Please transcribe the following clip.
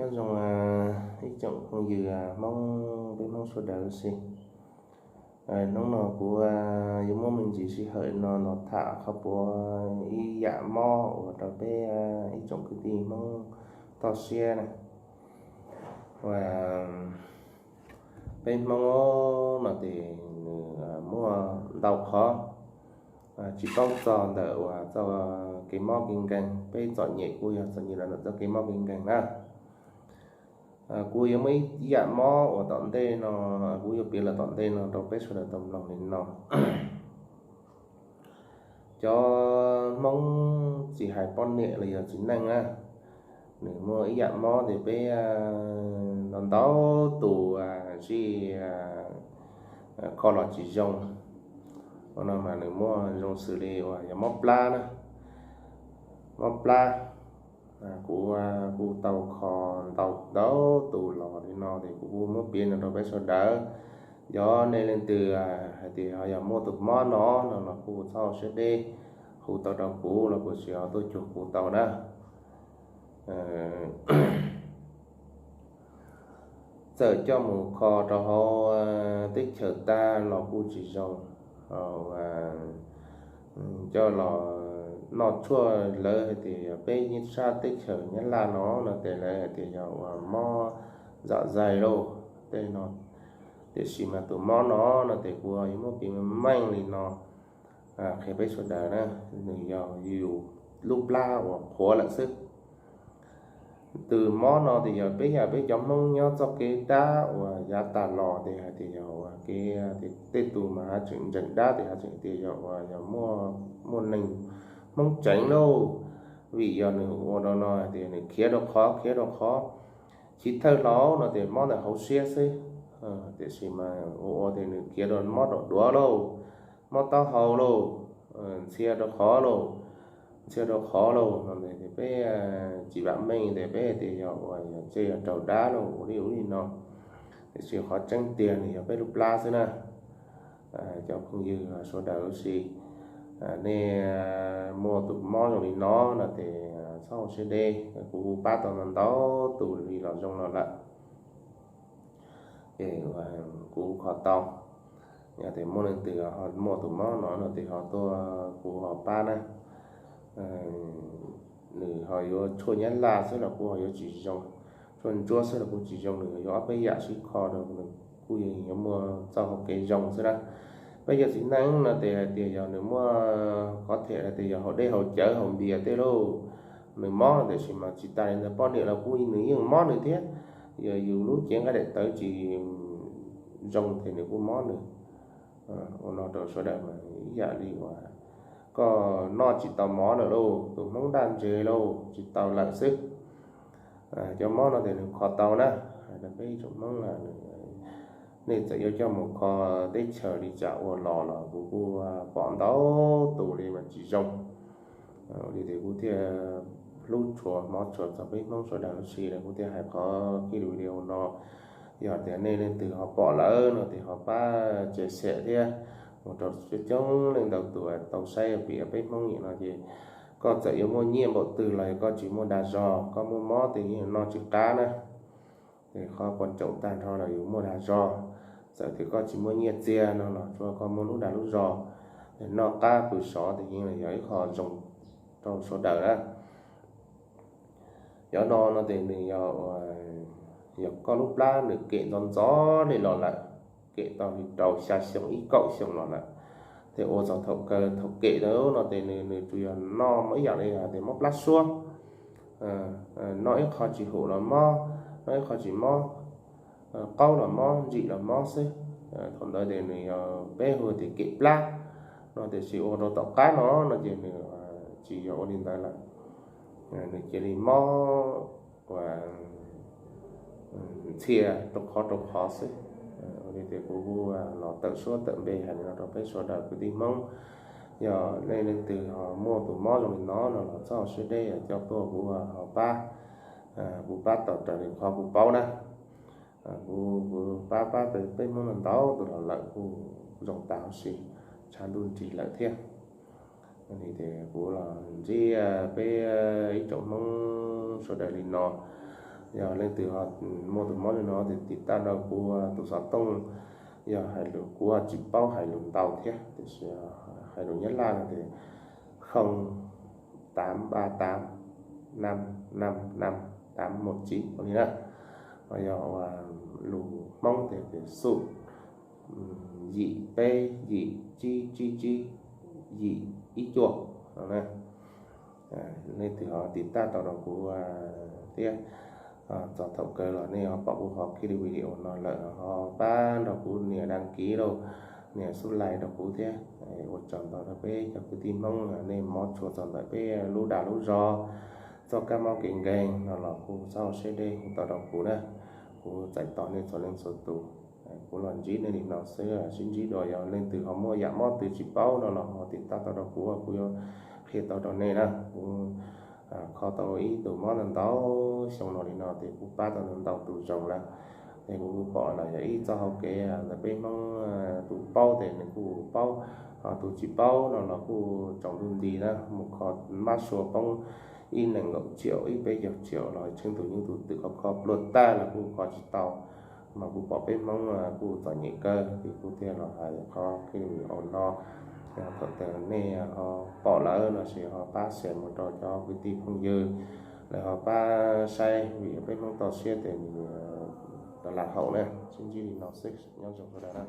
Nyob zoo ib tsoom phooj ywg Hmoob, peb Hmoob sawv daws si. Hnub no kuv yuav muab me ntsis sij hawm no los tham qhov puav ib yam mob uas rau peb ib tsoom kwv tij Hmoob toj siab na. Uas peb Hmoob no ces nws muaj ntau qhov tsis paub txog ntawm uas txoj kev mob kev nkeeg. Peb txom nyem kuj yog txom nyem los ntawm txoj kev mob kev nkeeg na. Kuv yuav muaj ib yam mob uas tom ntej no, kuv yuav piav lawm tom ntej no rau peb sawv daws tau mloog li no. Cov Hmoob tsis hais poj niam los yog txiv neej na, nws muaj ib yam mob tias peb ntau ntau tus zij kho los tsis zoo. Ua no mas nws muaj zoo xws li uas yog mob plab na, mob plab. Kuv kuj tau kho ntau ntau tus los li no ces kuv kuj muab piav no rau peb sawv daws. Yog nej leej twg hais tias ho yog muaj tus mob no no los kuj txhob siab deb, hu tau rau kuv los kuv tsis ho tuaj cuag kuv tau na. Txawm coj mus kho rau hauv teb chaws tag los kuj tsis zoo. Coj los noj tshuaj, lawv hais tias yog peb nyob sab teb chaws Nyab Laj no no ces lawv hais tias yog uas mob zam zais lauj tej no. Tiam sis mas tus mob no no ces kuv yuav muab piav meej li no qhia peb sawv daws na. Nws yog yus lub plab uas qhuav lawm xwb. Tus mob no ces yog peb yam peb cov Hmoob nyob txoj kev dab uas yav tas los ces hais tias yog uas kev, tej tus mas haj tseem ntseeg dab ces haj tseem tias yog uas yog muaj neeg Hmoob tseev lauj. Vim yog nws ua rau no hais tias nws khiav rau qhov khiav rau qhov. Chiv thawj hlo no ces mob ntawm hauv siab xwb, tiam sis mas ua ua tias nws khiav rau mob rau duav lauj, mob taub hau lauj, ntxhia rau qhov lauj, ntxhia rau qhov lauj no ces peb tsis vam meej ces peb tias yog uas yog tseg yog raug dab lauj ua li ub li no. Tiam sis qhov tseeb tiag nws yog peb lub plab xwb na. Cov phooj ywg sawv daws si, nej muaj tus mob zoo li no no ces txhob ua siab deb, kuv pab tau ntau ntau tus li los zoo los lawm. Ces kuv kho tau, yog tias muaj leej twg ho muaj tus mob no no ces ho tuaj kuv ho pab na. Nws ho yuav tshuaj Nyab Laj xwb los kuj ho yuav tsis zoo, tshuaj ntsuab xwb los kuj tsis zoo, nws yuav ob peb yam sib kho rau nws kuj yuav muaj txoj hau kev zoo xwb na. Peb cov txiv neej no ces hais tias yog nws muaj, qhov them hais tias yog haus dej haus cawv haus npias tej lauj, nws mob no tiam sis mas tsis tas li ntawd poj niam los kuj nws yeej mob nws thiab. Yog yus lub cev nqaij daim tawv tsis zoo ces nws kuj mob nws. Ua no rau sawv daws mas ib yam li uas koj noj tsis tau mov lawm lauj, tus Hmoob daj ntseg lauj, tsis tau lawm xwb. Cov mob no ces nws kho tau na, hais rau peb ib tsoom Hmoob, nej txawm yuav coj mus kho teb chaws li cas ua los los kuv kuj pom ntau tus li mas tsis zoo. Li tias kuv thiaj hlub tshua hmov tshua txog peb Hmoob sawv daws lub si lawm kuv thiaj hais qhov clip video no. Yog tias nej leej twg ho pom lawm no ces ho pab share thiab mus rau coob coob leej ntau tus tau saib piav peb Hmoob nim no ces koj txawm yuav muaj nyiaj npaum twg los koj tsis muaj dag zog, koj muaj mob ces yeej noj tsis qab na. Ces qhov quan trọng tag nrho los yus muaj dag zog. Txawm tias koj tsis muaj nyiaj txiag no los tsuav koj muaj lub dag lub zog, noj qab pw sov ces yeej yog ib qho zoo rau sawv daws na. Cov no no ces nws yog, yog koj lub plab nws kem ntxov ntxov li los lawm, kem tau li rau xya xyoo ib kaum xyoo los lawm. Ces ua txog thaum kawg thaum kem no ces nws, nws tsuas yog noj ib yam li hais tias mob plab suab, noj ib qho tsis haum los mob, noj ib qho tsis mob, qaub los mob, ntsim los mob xwb. Thaum ntawd ces nws yog peb hu tias kem plab no, tiam sis ua rau tom qab no no ces nws tsis yog ua li ntawd lawm. Nws cia li mob ua ntxhia rau qhov rau qhov xwb. Ua li tias kuv kuj los tawm suab tawm npe hais li no rau peb sawv daws kwv tij Hmoob. Yog nej leej twg ho muaj tus mob zoo li no no los txhob siab deb, coj tuaj kuv ho pab, kuv pab tau raws li qhov kuv paub na. Kuv, kuv pab pab peb Hmoob no ntau tus los lawm kuj zoo tas huv si, tshav ntuj nrig lawm thiab. Li tias kuv los ntsib peb ib tsoom Hmoob sawv daws li no, Yog leej twg ho muaj tus mob li no ces tiv tauj rau kuv tus xov tooj. Yog hais lus, kuv tsis paub hais lus ntau thiab, tiam sis hais lus Nyab Laj no ces không tám ba tám năm năm năm tám một chín li na. Ho yog lus Hmoob ces xum yim peb yim tsib tsib tsib yim ib cuaj no. Leej twg ho tiv tauj tau rau kuv thiab txog thaum kawg los nej ho pom kuv qhov clip video no lawm ho pab nrog kuv nias đăng ký lauj, nias subscribe rau kuv thiab. Ua tsaug ntau rau peb cov kwv tij Hmoob, nej mob tshua txog ntawm peb lub dag lub zog, txoj kab mob kev nkeeg no los kuj txhob siab deb hu tau rau kuv na. Kuv txais tos nej txhua leej txhua tus. Kuv los ntsib nej li no xwb, sib ntsib dua, yog leej twg ho muaj yam mob twg tsis paub no los ho tiv tauj tau rau kuv, kuv yuav qhia tau rau nej na. Kuv kho tau ib tug mob ntau ntau xyoo no li no ces kuv pab tau ntau tus zoo lawm. Es kuv pom los yog ib txoj hau kev ntawm peb Hmoob, tus paub ces nws kuj paub, ho tus tsis paub no los kuj tsaus ntuj nti na, mus kho mab sua poob ib nees nkaum triệu ib peb caug triệu los tsheej tus nyuj tus twm kho kho pluag tag los kuj kho tsis tau. Mas kuv pom peb Hmoob kuj txom nyem kawg, ces kuv thiaj los hais qhov clip video no. Thaum twg nej ho pom lawm los sis ho pab share mus rau cov kwv tij phooj ywg, lawv ho pab saib, vim peb Hmoob toj siab ces nws lam haum na. Sib ntsib li no xwb, nyob zoo sawv daws na.